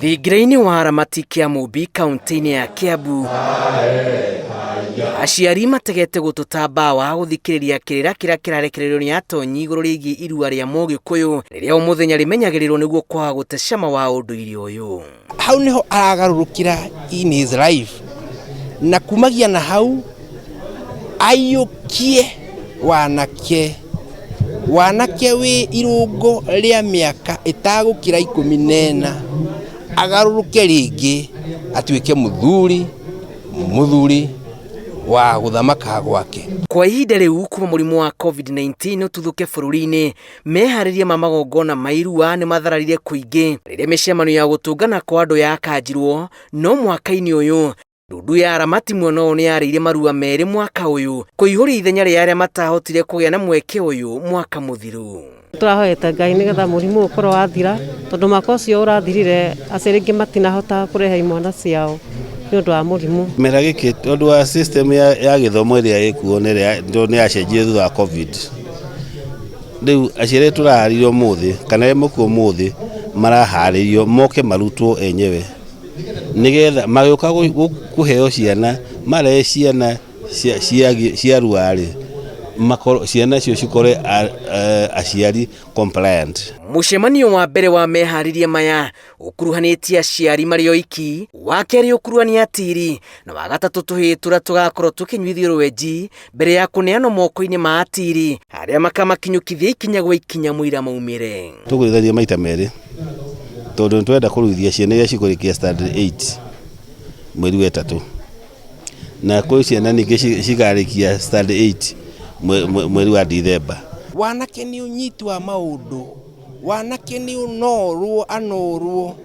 Thingira-inĩ wa Aramati Kĩamũmbi kaunti-inĩ ya Kiambu, aciari mategete gũtũ ta mbawa gũthikĩrĩria kĩrĩra kĩrĩa kĩrarekererio nĩ atonyi igũrũ rĩgiĩ irua rĩa Mũgĩkũyũ rĩrĩa o mũthenya rĩmenyagĩrĩrwo nĩguo kwaga gũte cama wa ũndũire ũyũ. Hau nĩho aragarũrũkĩra in his life, na kumagia na hau aiyũkie wanake, wanake wĩ irũngo rĩa mĩaka ĩtagũkĩra 14, agarũrũke rĩngĩ atuĩke mũthuri, mũthuri wa gũthamaka gwake. Kwa ihinda rĩu kuma mũrimũ wa COVID-19 ũtuthũke bũrũri-inĩ, meharĩria ma magongona ma irua nĩ mathararire kũingĩ rĩrĩa mĩcemanio ya gũtũngana kwa andũ yakanjirwo. No mwaka-inĩ ũyũ ndundu ya Aramati mwena ũyũ nĩ yarĩire marua merĩ mwaka ũyũ, kũihũria ithenya rĩa arĩa matahotire kũgĩa na mweke ũyũ mwaka mũthiru. Tũrahoete Ngai nĩgetha mũrimũ ũkorwo wathira, tondũ mwaka ũcio ũrathirire aciari aingĩ matinahota kũrehe imwana ciao nĩ ũndũ wa mũrimũ. Kĩmera gĩkĩ tondũ wa system ya gĩthomo ĩrĩa ĩkuo nĩ yacenjirie thutha wa COVID. Rĩu aciari tũraharĩrio ũmũthĩ kana arĩa mekuo ũmũthĩ maraharĩrio moke marutwo enyewe, nĩgetha magĩũka kũheo ciana, marehe ciana cia rua-rĩ, ciana icio cikore aciari compliant. Mũcemanio wa mbere wa meharĩria maya ũkuruhanĩtie aciari marĩ oiki, wa kerĩ ũkuruhania atiri, na wa gatatũ tũhĩĩ tũrĩa tũgakorwo tũkĩnyuithio rwenji mbere ya kũneanwo moko-inĩ ma atiri arĩa makamakinyũkithia ikinya gwa ikinya mũira maumĩre. Tũkũrĩithania maita merĩ tondũ nĩ tũrenda kũruithia ciana iria cikũrĩkia standard 8 mweri wa 3, na kwĩ ciana ningĩ cikarĩkia standard 8 mweri wa Dithemba. Wanake nĩ ũnyiti wa maũndũ, wanake nĩ ũnorwo anorwo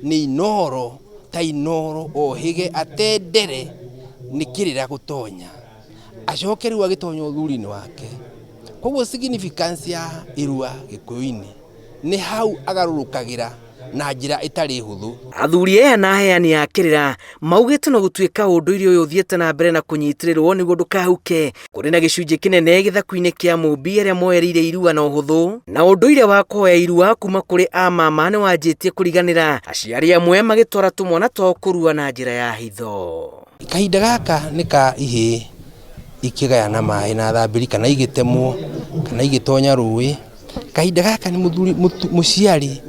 nĩ inoro ta inoro ohĩge atendere nĩ kĩrĩra gũtonya, acoke rĩu agĩtonya ũthuri-inĩ wake. Koguo significance ya irua Gĩkũyũ-inĩ nĩ hau agarũrũkagĩra na njĩra ĩtarĩ hũthũ. Athuri aya na aheani a kĩrĩra maugĩte no gũtuĩka ũndũire ũyũ ũthiĩte na mbere na kũnyitĩrĩrwo nĩguo ndũkahuke, kũrĩ na gĩcunjĩ kĩnene gĩthaku-inĩ kĩa Mũmbi arĩa moereire irua na ũhũthũ, na ũndũire wa kũhoya irua kuma kũrĩ amama nĩ wanjĩtie kũriganĩra, aciari amwe magĩtwara tũmwana twao kũrua na njĩra ya hitho. Kahinda gaka nĩ ka ihĩĩ ikĩgayana maĩ na thambĩri, kana igĩtemwo, kana igĩtonya rũĩ. Kahinda gaka nĩ mũthuri, mũciari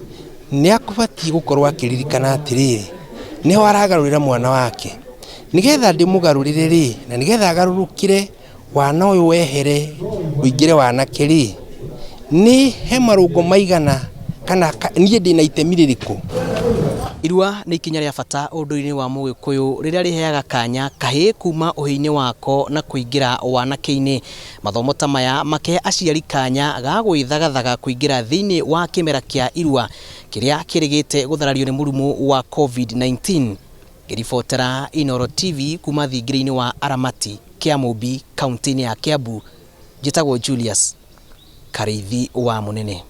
nĩ akũbatiĩ gũkorwo akĩririkana atĩrĩrĩ, nĩho aragarũrĩra mwana wake, nĩgetha ndĩmũgarũrĩre rĩ, na nĩgetha agarũrũkĩre wana ũyũ wehere ũingĩre wanake rĩ, nĩ he marũngo maigana kana niĩ ndĩna itemi rĩrĩkũ. Irua nĩ ikinya rĩa bata ũndũire-inĩ wa Mũgĩkũyũ rĩrĩa rĩheaga kanya kahĩĩ kuma ũhĩĩ-inĩ wako na kũingĩra wanake-inĩ. Mathomo ta maya makehe aciari kanya ga gwĩthagathaga kũingĩra thĩinĩ wa kĩmera kĩa irua kĩrĩa kĩrĩgĩte gũtharario nĩ mũrimũ wa COVID-19. Ngĩribotera Inooro TV kuma thingira-inĩ wa Aramati, Kĩamũmbi, kaunti-inĩ ya Kiambu, njĩtagwo Julius Karĩithi wa Mũnene.